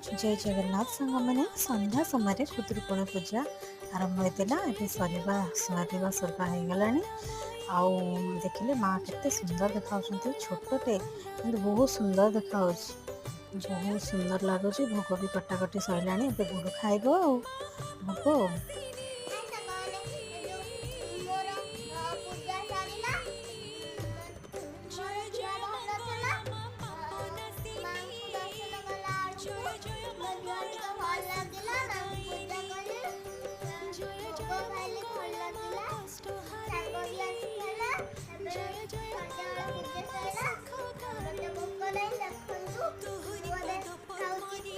ଜୟ ଜଗନ୍ନାଥ ସାଙ୍ଗମାନେ। ସନ୍ଧ୍ୟା ସମୟରେ ଖୁଦୁରୁକୁଣୀ ପୂଜା ଆରମ୍ଭ ହୋଇଥିଲା। ଏବେ ସରିବା ସରିବା ସରିବା ହେଇଗଲାଣି। ଆଉ ଦେଖିଲେ, ମା କେତେ ସୁନ୍ଦର ଦେଖାଯାଉଛନ୍ତି। ଛୋଟଟେ କିନ୍ତୁ ବହୁତ ସୁନ୍ଦର ଦେଖାଯାଉଛି, ବହୁତ ସୁନ୍ଦର ଲାଗୁଛି। ଭୋଗ ବି କଟାକଟି ସରିଲାଣି। ଏବେ ଗୁଡୁ ଖାଇବ ଆଉ ଭୋଗ। ସାଙ୍ଗମାନେ, ଯୋଉ ମୋର ପୂଜା ସରିଲା। ମୋର ଦେହ ଭଲ ଥିଲା। ମାଙ୍କୁ ଦର୍ଶନ କଲା ବେଳକୁ ମୋ ଦେହ ଟିକେ ଭଲ ଲାଗିଲା। ମାଙ୍କୁ ପୂଜା କଲି, ଭୋଗ ଖାଇଲି, ଭଲ ଲାଗିଲା। ସାଙ୍ଗ ବି ଆସିଥିଲା। ଏବେ ସନ୍ଧ୍ୟାବେଳେ ପୂଜା ସରିଲା, ମତେ ଭୋକ ନାହିଁ। ଦେଖନ୍ତୁ, ମୁଁ ଏବେ ଖାଉଛି।